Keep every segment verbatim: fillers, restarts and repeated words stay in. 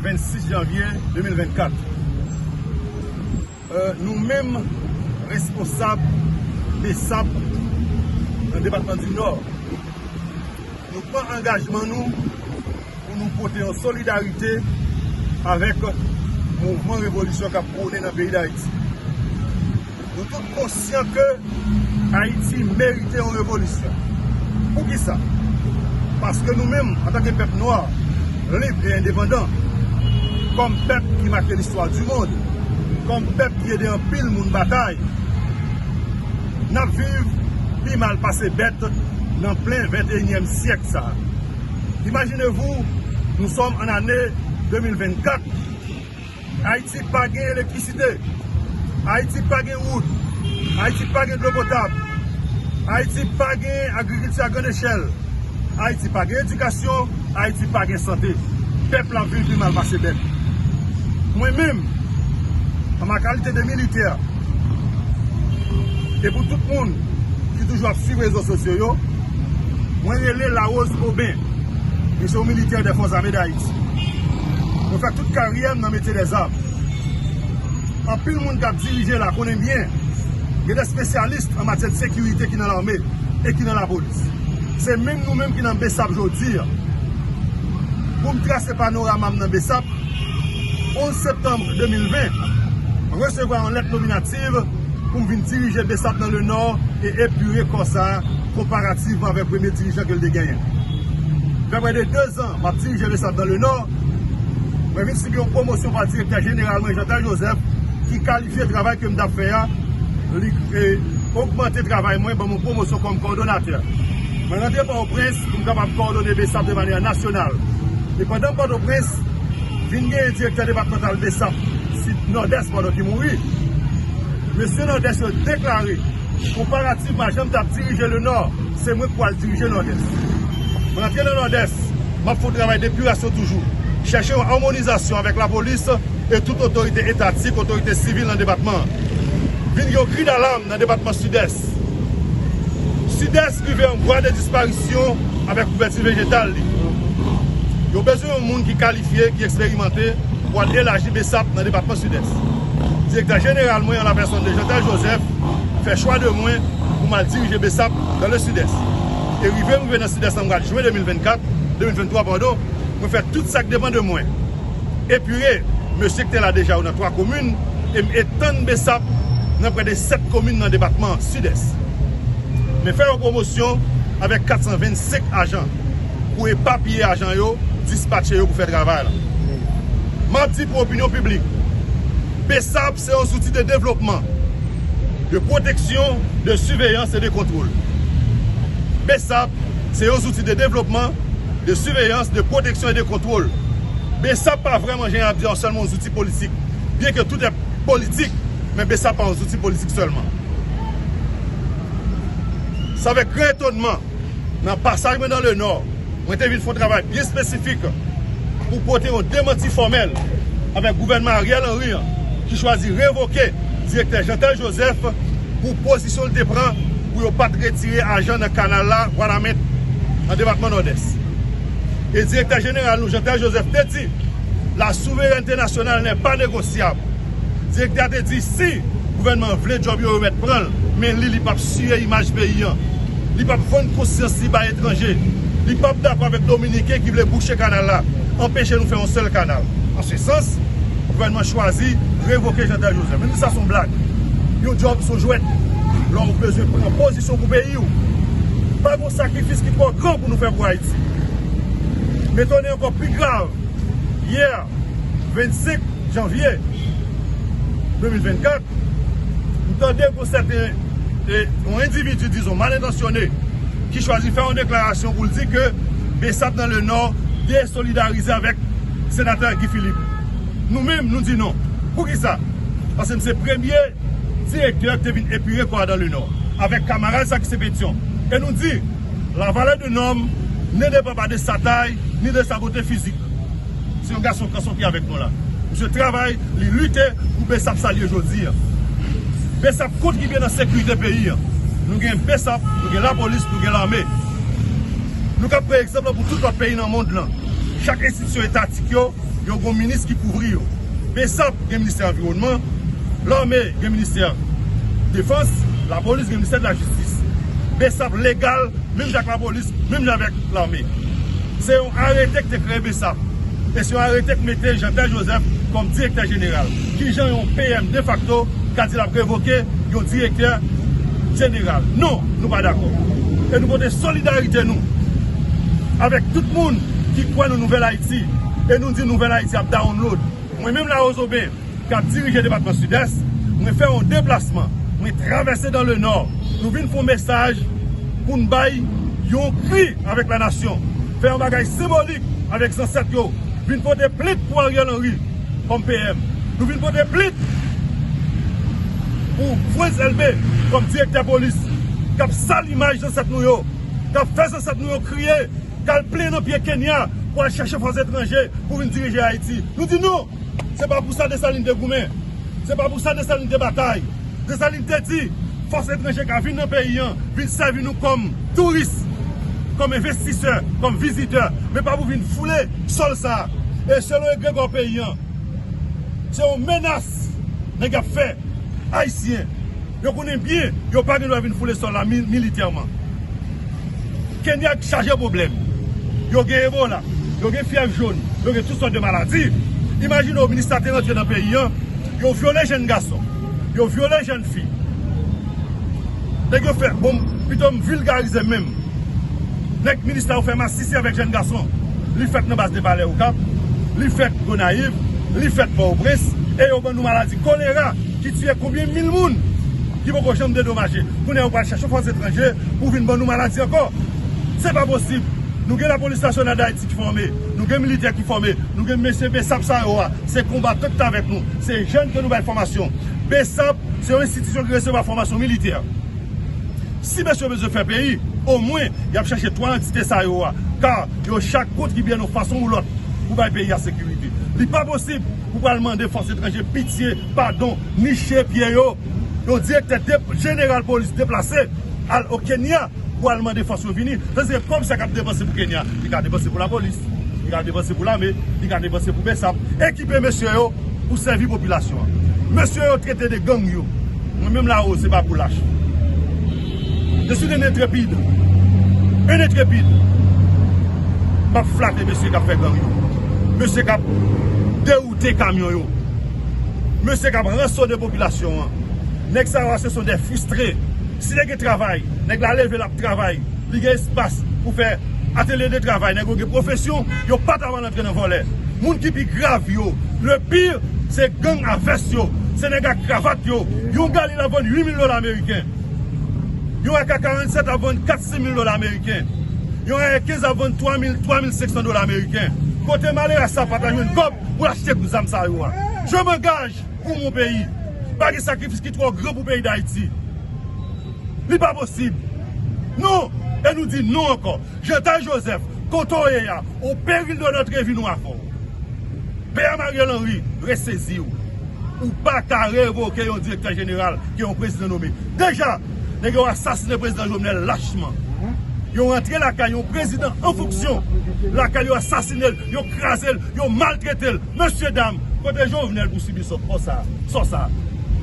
Vennsis janvye de mil vennkat. Euh, nou menm, responsab BSAP nan depatman di Nò, nou pran angajman nou pou nou pote yon solidarite avèk mouvman revolisyon k ap pwonnen nan peyi Dayiti. Nou tout konsyan ke Ayiti merite yon revolisyon. Poukisa? Paske nou menm, antanke pèp nwa, lib e endepandan, kòm pèp ki make listwa di mond, kòm pèp ki ede anpil moun batay, n ap viv pi mal pase bèt nan plen venteyinyèm syèk sa a. Imaginez-vous, nous sommes en année de mil vennkat. Ayiti pa gen elektrisite. Ayiti pa gen wout. Ayiti pa gen dlo potab. Ayiti pa gen agrikilti a grann echèl. Ayiti pa gen edikasyon. Ayiti pa gen sante. Pèp la ap viv pi mal pase bèt. Mwen menm, an ma kalite de militè, e pou tout moun ki toujou ap swiv rezo sosyo yo, mwen rele Larose Aubin. Mwen se yon militè dè Fòs Ame Dayiti. Mwen fè tout karyè m nan metye dèzam. Anpil moun k ap dirije la konnen byen, gen de espesyalis an matyè de sekirite ki nan lame e ki nan lapolis. Se menm nou menm ki nan BSAP jodi a. Pou m trase panorama m nan BSAP, onz septanm de mil ven, resevwa yon lèt nominativ pou m vin dirije BSAP nan Lenò e epire kò sa a konparativman avèk premye dirijan ke l te genyen. Fè prè de dezan m ap dirije BSAP nan Lenò, mwen vin sibi yon pwomosyon pa direktè jeneral mwen, Jeantel Joseph, ki kalifye travay ke m t ap fè a, li, e, ogmante travay mwen, ban m yon pwomosyon kòm kowòdonatè. Mwen rantre Pòtoprens pou m kapab kowòdone BSAP de manyè nasyonal. E pandan m Pòtoprens, vin genyen direktè depatmantal BSAP Sid Nòdès pandan ki mouri. Mesye Nòdès yo deklare, konparativman a jan m t ap dirije Lenò, se mwen k pral dirije Nòdès. Mwen antre nan Nòdès, m ap fè yon travay depirasyon toujou. Chèche yon amonizasyon avèk lapolis e tout otorite etatik, otorite sivil nan depatman an. Vin gen yon kri dalam nan depatman Sidès. Sidès rive an bwa de disparisyon avèk kouvèti vejetal li. Yo bezwen yon moun ki kalifye, ki eksperimante pou al elaji BSAP nan depatman Sidès. Direktè jeneral mwen, an la pèsòn de Jeantel Joseph, fè chwa de mwen pou m al dirije BSAP dans le Sud-Est. E rive m rive nan Sidès lan mwa jen de mil vennkat, de mil venntwa, padon, mwen fè tout sa k depann de mwen. Epire mesye ki te la deja yo nan twa komin, e m etann BSAP nan prè de sèt komin nan depatman Sidès. Men fè yon pwomosyon avèk kat san vennsenk ajan pou epapiye ajan yo, dispatche yo pou fè travay la. M ap di pou opinyon piblik, BSAP se yon zouti de devlopman, de pwoteksyon, de siveyans e de kontwòl. BSAP se yon zouti de devlopman, de siveyans, de pwoteksyon e de kontwòl. BSAP pa vrèman, jan y ap di, sèlman yon zouti politik. Byen ke tout est politik, men BSAP pa yon zouti politik sèlman. Se avèk gran etònman, nan pasaj mwen nan Lenò, mwen te vin fè yon travay byen espesifik pou pote yon demanti fòmèl avèk gouvènman Ariel Henry an, ki chwazi revoke direktè Jeantel Joseph pou pozisyon l te pran pou yo pa t retire ajan nan kanal la, Wanament, nan depatman Nòdès. E direktè jeneral nou, Jeantel Joseph, te di, la souveraineté nationale n'est pas négociable. Direktè a te di, si gouvènman an vle djòb yo, yo mèt pran l, men li, li p ap siye imaj peyi an. Li p ap vann konsyans li bay etranje. Li p ap dakò avèk Dominiken ki vle bouche kanal la, anpeche nou fè yon sèl kanal. An se sans, gouvènman chwazi revoke Jeantel Joseph. Men nou di sa se yon blag. Yon djòb se yon jwèt. Lè w bezwen pran pozisyon pou peyi w, pa gen yon sakrifis ki twò gran pou nou fè pou Ayiti. Men etone ankò pi grav, yè, vennsenk janvye de mil vennkat, m tande yon sèten, e, yon endividi, dizon, malentansyone, ki chwazi fè yon deklarasyon pou l di ke BSAP nan Lenò desolidarize avèk senatè Guy Philippe. Nou menm, nou di non. Poukisa? Paske m se premye direktè ki te vin epire kò a nan Lenò, avèk kamarad sa ki se Petyon. E nou di, la valeur d'un homme ne dépend pas de sa taille, ni de sa beauté physique. Se yon gason kanson ki avèk nou la. Misye travay, li lite pou BSAP sa l ye jodi a. BSAP kontribye nan sekirite peyi a. Nou gen BSAP, nou gen lapolis, nou gen lame. Nou ka pran egzanp lan pou tout lòt peyi nan mond lan. Chak enstitisyon etatik yo yo gen yon minis ki kouvri yo. Besap gen ministè anviwònman, lame gen ministè defans, lapolis gen ministè de la jistis. Besap legal, menm jan ak lapolis, menm jan avèk lame. Se yon arete ki te kreye Besap. E se yon arete ki mete Jeantel Joseph kòm direktè jeneral. Kijan yon P M defakto ka di l ap revoke yon direktè jeneral? Non, nou pa dakò. E nou pote solidarite nou avèk tout moun ki kwè nan Nouvèl Ayiti. E nou di Nouvèl Ayiti ap download. Mwen menm Larose Aubin, k ap dirije depatman Sidès, mwen fè yon deplasman. Mwen travèse dans le Nord. Nou vin fè yon mesaj pou n bay yon kri avèk lanasyon. Fè yon bagay senbolik avèk zansèt yo. Vin pote plent pou Ariel Henry kòm P M. Nou vin pote plent pou Frantz Elbé kòm direktè polis, k ap sal imaj zansèt nou yo, k ap fè zansèt nou yo kriye, k al plen nan pye Kenya pou al chèche fòs etranje pou vin dirije Ayiti. Nou di non! Se pa pou sa Desalin te goumen. Se pa pou sa Desalin te batay. Desalin te di, fòs etranje ka vin nan peyi an, vin sèvi nou kòm touris, kòm envestisè, kòm vizitè, men pa pou vin foule sòl sa a. E selon egregò peyi an, se yon menas nèg ap fè Ayisyen. Yo konnen byen, yo pa gen dwa vin foule sòl la mi-, militèman. Kenya chaje pwoblèm. Yo gen Ebola, yo gen fyèv jòn, yo gen tout sòt de maladi. Imajine w, minis la te rantre nan peyi an, yo vyole jèn gason, yo vyole jèn fi. Nèg yo fè, bon, pito m vilgarize menm. Nèg minis la yo fè masisi avèk jèn gason. Li fèt nan baz de palè Okap, li fèt Gonayiv, li fèt Pòtoprens, e yo ban nou maladi kolera ki tiye konbyen mil moun ki poko janm dedomaje. Kounye a yo pral chèche fòs etranje pou vin ban nou maladi ankò. Se pa posib. Nou gen Lapolis Nasyonal Dayiti ki fòme, nou gen militè ki fòme, nou gen mesye Besap sa yo a. Se konbatan ki t avèk nou. Se jèn ke nou bay fòmasyon. Besap se yon enstitisyon ki resevwa fòmasyon militè. Si mesye yo bezwen fè peyi, omwen y ap chèche twa antite sa yo a, ka yo chak kontribye nan yon fason ou lòt pou bay peyi a sekirite. Li pa posib pou pral mande fòs etranje pitye, padon, niche pye yo. Yon direktè de, jeneral polis deplase al o Kenya pou al mande fòs yo vini. Tandis ke kòb sa k ap depanse pou Kenya, li ka depanse pou lapolis, li ka depanse pou lame, li ka depanse pou Besap. Ekipe mesye yo pou sèvi popilasyon an. Mesye yo trete de gang yo. Mwen menm Larose, se pa pou lach. Je suis un intrépide. Un intrépide. M ap flate mesye k ap fè gang yo. Mesye k ap dewoute kamyon yo. Mesye k ap ransone popilasyon an. Nèg sa yo a, se sont des frustrés. Si nèg gen travay, nèg la leve, l ap travay. Li gen espas pou fè atelye de travay. Nèg yo gen pwofesyon, yo pa ta mal antre nan vòlè. Moun ki pi grav yo, le pire, se gang a vès yo. Se nèg ak kravat yo. Yon Galil ap vann uit mil dola ameriken. Yon A K karannsèt ap vann kat senk mil dola ameriken. Yon A R kenz ap vann twa mil, twa mil senk san dola ameriken. Kote malere sa pa ta jwenn kòb pou l achte zam sa yo a? Je m'engage pour mon pays. Pa gen sakrifis ki twò gran pou peyi Dayiti. Li pa posib. Non! E nou di non ankò. Jeantel Joseph, kote w ye a, au péril de notre vie, nou avè w. P M Ariel Henry, resezi w. Ou pa ka revoke yon direktè jeneral ke yon prezidan nome. Deja, nèg yo asasinen prezidan Jovenel lachman. Yo rantre lakay yon prezidan an fonksyon. Lakay yo asasinen l, yo kraze l, yo maltrete l. Mesye dam, kote Jovenel pou sibi sò, kò sa, sò sa?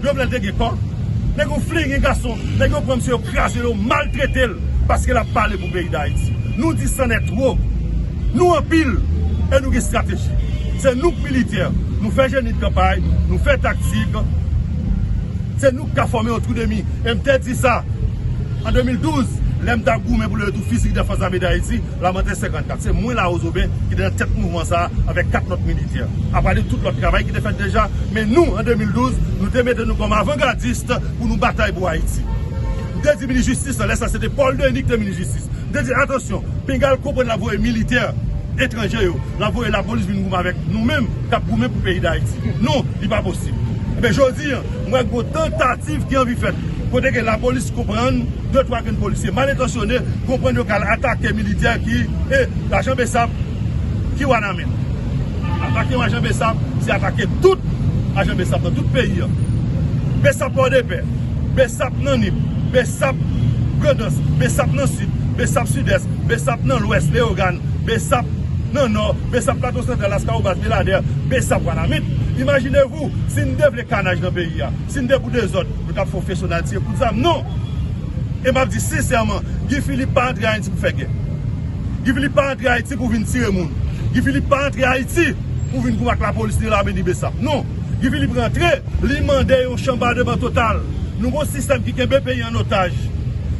Jovenel te gen kò? Nèg yo flinge gason, nèg yo pran misye, yo kraze l, yo maltrete l, paske l ap pale pou peyi Dayiti. Nou di c'en est trop. Nou anpil, e nou gen estrateji. Se nou k militè. Nou fè jeni de kanpay, nou fè taktik. Se nou k ka fòme yon twou de mi. E m te di sa an de mil douz, lè m t ap goumen pou leve tou fizik Defans Lame Dayiti, Lamanten senkannkat. Se mwen, Larose Aubin, ki te nan tèt mouvman sa a avèk kat lòt militè. Apa de tout lòt travay ki te fèt deja, men nou, an de mil douz, nou te mete nou kòm avangadis pou nou batay pou Ayiti. M te di minis jistis la, lè sa se te Paul Denis ki te minis jistis. M te di, atansyon, pinga l konprann l ap voye militè etranje yo, l ap voye lapolis vin goumen avèk nou menm k ap goumen pou peyi Dayiti. Non, li pa posib. Ebyen, jodi a, m wè gwo tantativ ki anvi fèt, kote ke lapolis konprann, de twa grenn polisye mal entansyone konprann yo ka al atake militè ki, e, ajan Besap ki Wanament. Atake yon ajan Besap, se atake tout ajan Besap nan tout peyi a. Besap Pòdepè, Besap nan Nip, Besap Grandans, Besap nan Sid, Besap Sidès, Besap nan Lwès, Leyogàn, Besap nan Nò, Besap, Plato Santral, Laskawobas, Beladè, Besap, Wanament. Imajine vou, si n te vle kanaj nan peyi a, si n te pou dezòd, nou t ap fè yon feson n al tire kout zam. Non! E m ap di sensèman, Guy Philippe pa antre Ayiti pou fè gè. Guy Philippe pa antre Ayiti pou vin tire moun. Guy Philippe pa antre Ayiti pou vin goumen ak lapolis ni lame ni Besap. Non! Guy Philippe rantre, li mande yon chanbademan total. Nou gon sistèm ki kenbe peyi an otaj.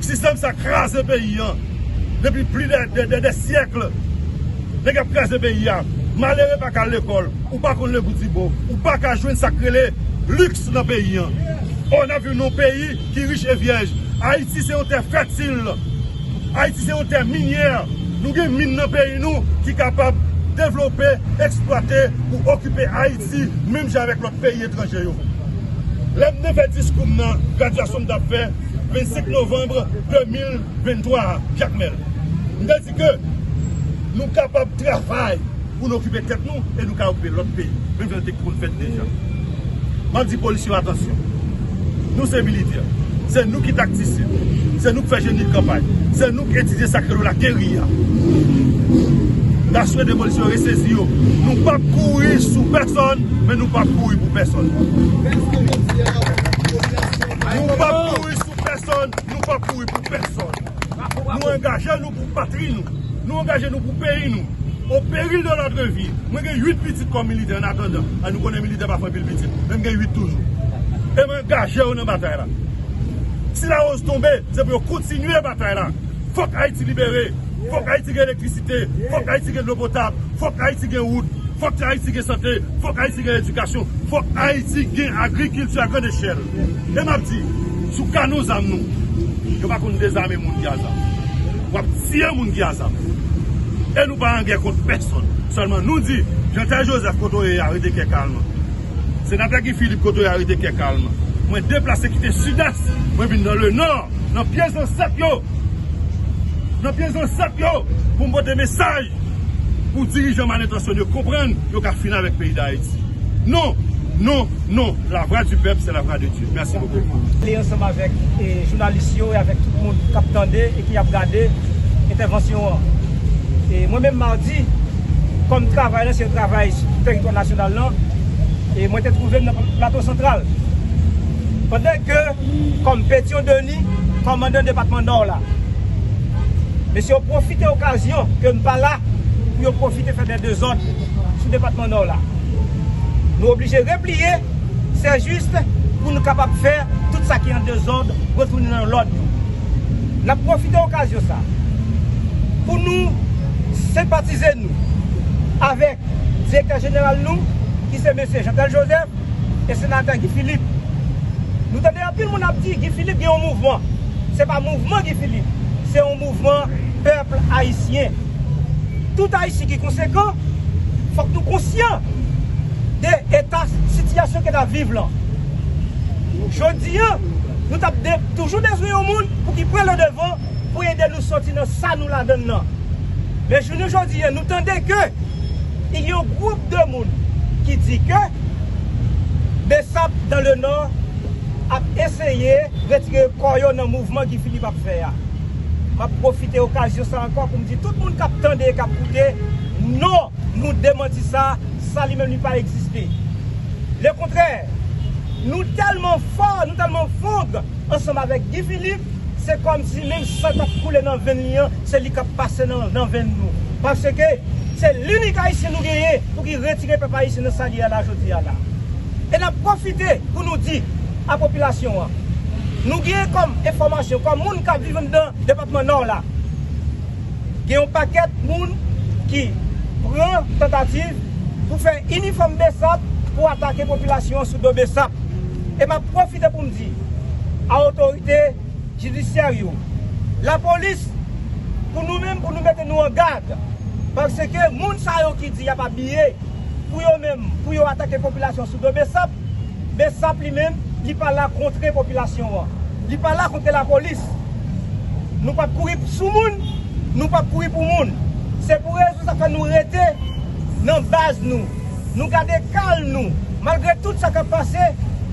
Sistèm sa kraze peyi an. Depi plis de, de, de, de syèk, nèg ap kraze peyi a. Malere pa ka al lekòl. Ou pa konn legou dibo. Ou pa ka jwenn sa k rele liks nan peyi an. Ò, n ap viv nan yon peyi ki rich e vyèj. Ayiti se yon tè fètil. Ayiti se yon tè minyè. Nou gen min nan peyi nou ki kapab devlope, eksplwate pou okipe Ayiti, menm jan avèk lòt peyi etranje yo. Lè m te fè diskou m nan gradyasyon m t ap fè vennsenk novanm de mil venntwa a, Jakmèl, m te di ke nou kapab travay pou n okipe tèt nou e nou ka okipe lòt peyi, menm jan l te konn fèt deja. M ap di polis yo atansyon. Nou se militè. Se nou ki taktisyen. Se nou k fè jeni kanpay. Se nou k etidye sa k rele la geriya. N a swete polis yo resezi yo. Nou p ap kouri sou pèsonn, men nou p ap kouri pou pèsonn. Nou p ap kouri sou pèsonn, nou p ap kouri pou pèsonn. Nou angaje nou pou patri nou. Nou angaje nou pou peyi nou. Au péril de notre vie. Mwen gen uit pitit kòm militè an atandan. A, nou konnen militè pa fè anpil pitit. Men m gen uit toujou. E m angaje yo nan batay la. Si Larose tonbe, se pou yo kontinye batay la. Fòk Ayiti libere. Fòk Ayiti gen elektrisite. Fòk Ayiti gen dlo potab. Fòk Ayiti gen wout. Fòk Ayiti gen sante. Fòk Ayiti gen edikasyon. Fòk Ayiti gen agrikilti a grann echèl. E m ap di, sou kanon zam nou, yo pa konn dezame moun ki a zam. W ap tiye moun ki a zam. E nou pa an gè kont pèsonn. Sèlman nou di, Jeantel Joseph, kote w ye a, rete kè kalm. Senatè Guy Philippe, kote w ye a, rete kè kalm. Mwen deplase kite Sidès, mwen vin nan Lenò, nan pye zansèt yo. Nan pye zansèt yo, pou m pote mesaj pou dirijan malentansyon yo konprann yo ka fin avèk peyi Dayiti. Non, non, non, la voix du peuple, c'est la voix de Dieu. Merci beaucoup. Ale ansanm avèk, e, jounalis yo e avèk tout moun k ap tande e ki ap gade entèvansyon an. E mwen menm, Mardi, kòm travay lan se yon travay sou teritwa nasyonal lan, e mwen te twouve m nan Plato Santral. Pandan ke, kòm Petyon Denis, kòmandan depatman Nò la, mesye yo pwofite okazyon ke m pa la pou yo pwofite fè dè dezòd sou depatman Nò la. Nou oblije repliye, se jis pou nou kapab fè tout sa ki an dezòd retounen nan lòd yo. N ap pwofite okazyon sa pou nou senpatize nou avèk direktè jeneral nou, ki se mesye Jeantel Joseph, e senatè Guy Philippe. Nou tande anpil moun ap di Guy Philippe gen yon mouvman. Se pa mouvman Guy Philippe, se yon mouvman pèp ayisyen. Tout Ayisyen ki konsekan, fòk nou konsyan de eta sitiyasyon ke n ap viv lan. Jodi a, nou t ap de, toujou bezwen yon moun pou ki pran le devan pou ede nou sòti nan sa nou ladann nan. Men jounen jodi a, nou tande ke gen yon gwoup de moun ki di ke Besap dans le Nord ap eseye retire kò yo nan mouvman Guy Philippe ap fè a. M ap pwofite okazyon sa ankò pou m di tout moun k ap tande e k ap koute, non, nou demanti sa, sa li menm li pa egziste. Lekontrè, nou tèlman fò, nou tèlman fondre ansanm avèk Guy Philippe, se kòmsi menm san k ap koule nan venn li an, se li k ap pase nan, nan venn nou. Paske se linik ayisyen nou genyen pou ki retire pèp ayisyen nan sa li ye a la jodi a la. E n ap pwofite pou nou di a popilasyon an, nou genyen kòm enfòmasyon, kòm moun k ap viv anndan depatman Nò la, gen yon pakèt moun ki pran tantativ pou fè inifòm Besap pou atake popilasyon an sou do Besap. E m ap pwofite pou m di a otorite jidisyè yo, lapolis, pou nou menm, pou nou mete nou an gad. Paske moun sa yo ki di y ap abiye pou yo menm, pou yo atake popilasyon sou do Besap, Besap li menm, li pa la kontre popilasyon an. Li pa la kontre lapolis. Nou p ap kouri sou moun, nou p ap kouri pou moun. Se pou rezon sa fè nou rete nan baz nou. Nou gade kalm nou. Malgre tout sa k ap pase,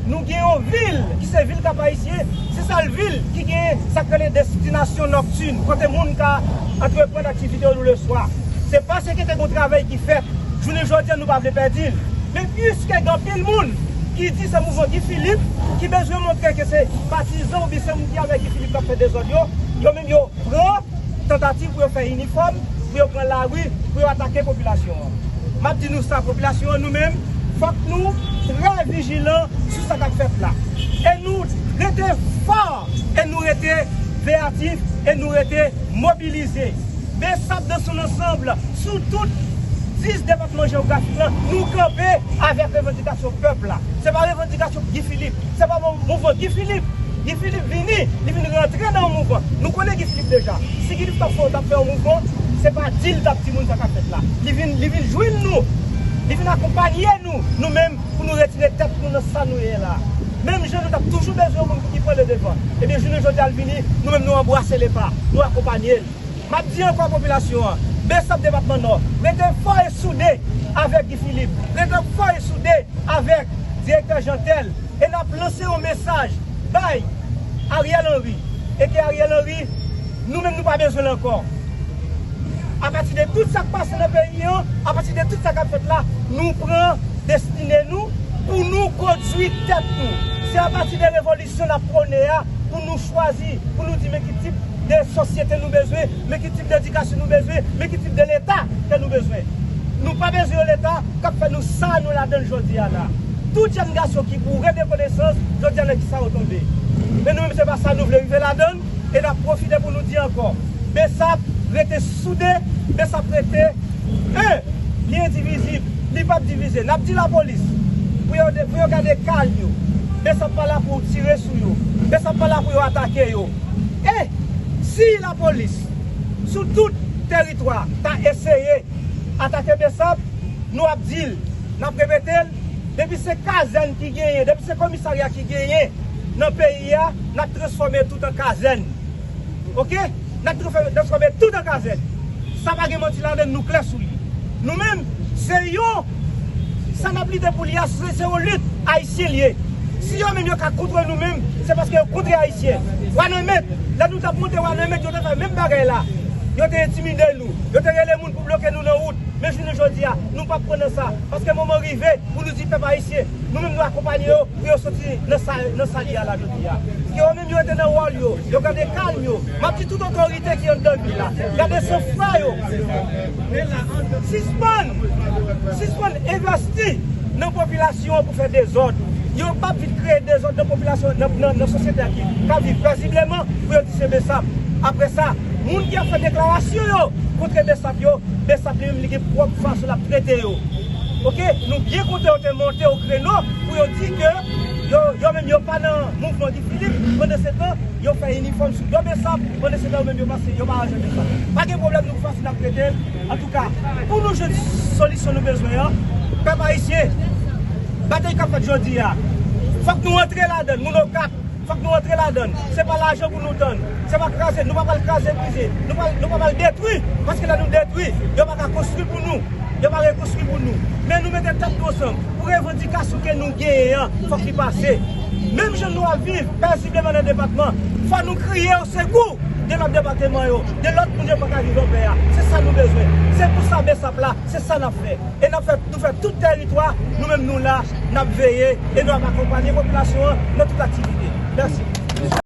nou gen yon vil ki se vil Kap Ayisyen. Se sèl vil ki gen sa k rele destinasyon nòktin, kote moun ka antreprann aktivite yo leswa. Se paske te gen yon travay ki fèt. Jounen jodi a, nou pa vle pèdi l. Men piske gen anpil moun ki di se mouvman Guy Philippe ki bezwen montre ke se patizan oubyen se moun ki avèk Guy Philippe k ap fè dezòd yo, yo menm yo pran tantativ pou yo fè inifòm, pou yo pran lari, pou yo atake popilasyon an. M ap di nou sa, popilasyon an, nou menm, fòk nou trè vijilan sou sa k ap fèt la. E nou rete fò, e nou rete veyatif, e nou rete mobilize. BSAP dans son ensemble, sou tout dis depatman jewografik la, nou kanpe avèk revandikasyon pèp la. Se pa revandikasyon Guy Philippe, se pa mou-, mouvman Guy Philippe. Guy Philippe vini, li vin rantre nan yon mouvman. Nou konnen Guy Philippe deja. Si Guy Philippe t ap fè, t ap fè yon mouvman, se pa di l t ap di moun sa k ap fèt la. Li vin, li vin jwenn nou, li vin akonpanye nou, nou menm, pou nou retire tèt nou nan sa nou ye la. Menm jan nou t ap toujou bezwen yon moun pou ki pran le devan. Ebyen, jounen jodi a, l vini, nou menm nou anbrase lepa, nou akonpanye l. M ap di ankò popilasyon an, BSAP depatman Nò, rete fò e soude avèk Guy Philippe, rete fò e soude avèk direktè Jeantel, e n ap lanse yon mesaj bay Ariel Henry, e ke Ariel Henry, nou menm nou pa bezwen l ankò. Apati de tout sa k pase nan peyi an, apati de tout sa k ap fèt la, nou pran destine nou pou nou kondui tèt nou. Se apati de revolisyon n ap pwone a pou nou chwazi, pou nou di men ki tip de sosyete nou bezwen, men ki tip de edikasyon nou bezwen, men ki tip de leta ke nou bezwen. Nou pa bezwen yon leta k ap fè nou sa nou ladan l jodi a la. Tout jèn gason ki boure de konesans, jodi a nan kisa yo tonbe. Men nou menm se pa sa nou vle rive ladan l, e n ap pwofite pou nou di ankò, BSAP rete soude, BSAP rete en, li endivizib, li p ap divize. N ap di lapolis pou yo, pou yo gade kalm yo. BSAP pa la pou tire sou yo. BSAP pa la pou yo atake yo. E si lapolis, sou tout teritwa, ta eseye atake BSAP, nou ap di l, n ap repete l, depi se kazèn ki genyen, depi se komisarya ki genyen nan peyi a, n ap transfòme tout an kazèn. Oke? N ap transfòme, transfòme tout an kazèn. Sa pa gen manti ladan l, nou klè sou li. Nou menm, se yon, sa n ap lite pou li a, se, se yon lit ayisyen li ye. Si yo menm yo ka kontre nou menm, se paske yo kontre ayisyen. Wanament, lè nou t ap monte Wanament, yo te fè menm bagay la. Yo te entimide nou. Yo te rele moun pou bloke nou nan wout. Men jounen jodi a, nou p ap pran nan sa. Paske moman rive pou nou di pèp ayisyen, nou menm nou akonpanye yo pou yo soti nan sa, nan sa li a la jodi a. Ke yo menm yo rete nan wòl yo, yo gade kalm yo. M ap di tout otorite ki anndan vil la, gade sanfwa yo. Sispann, sispann envesti nan popilasyon an pou fè dezòd. Yo p ap vin kreye dezòd nan popilasyon, nan, nan, nan sosyete a ki ka viv pezibleman pou yo di se BSAP. Apre sa, moun ki ap fè deklarasyon yo kont BSAP yo, BSAP li menm li gen pwòp fason l ap trete yo. Oke, nou byen kontan yo te monte o kreno pou yo di ke yo, yo menm yo pa nan mouvman Guy Philippe, pandan se tan, yo fè inifòm sou do BSAP, pandan se tan yo menm yo pase, yo pa ajan BSAP. Pa gen pwoblèm, nou fason n ap trete l. Antouka, pou nou jwenn solisyon nou bezwen an, pèp ayisyen, batay k ap fèt jodi a, fòk nou antre ladan l, moun Okap, fòk nou antre ladan l. Se pa lajan pou nou tann. Se pa kraze, nou pa pral kraze brize. Nou pa, nou pa pral detwi, paske lè nou detwi, yo pa ka konstwi pou nou. Yo pa rekonstwi pou nou. Men nou mete tèt nou ansanm pou revandikasyon ke nou genyen an, fòk li pase. Menm jan nou ap viv pezibleman nan depatman, fò nou kriye osekou de lòt depatman yo, de lòt moun yo pa ka viv anpè a. Se sa nou bezwen. Se pou sa BSAP la, se sa n ap fè. E n ap fè, nou fè tout teritwa, nou menm nou la, n ap veye e n ap akonpanye popilasyon an nan tout aktivite. Mèsi.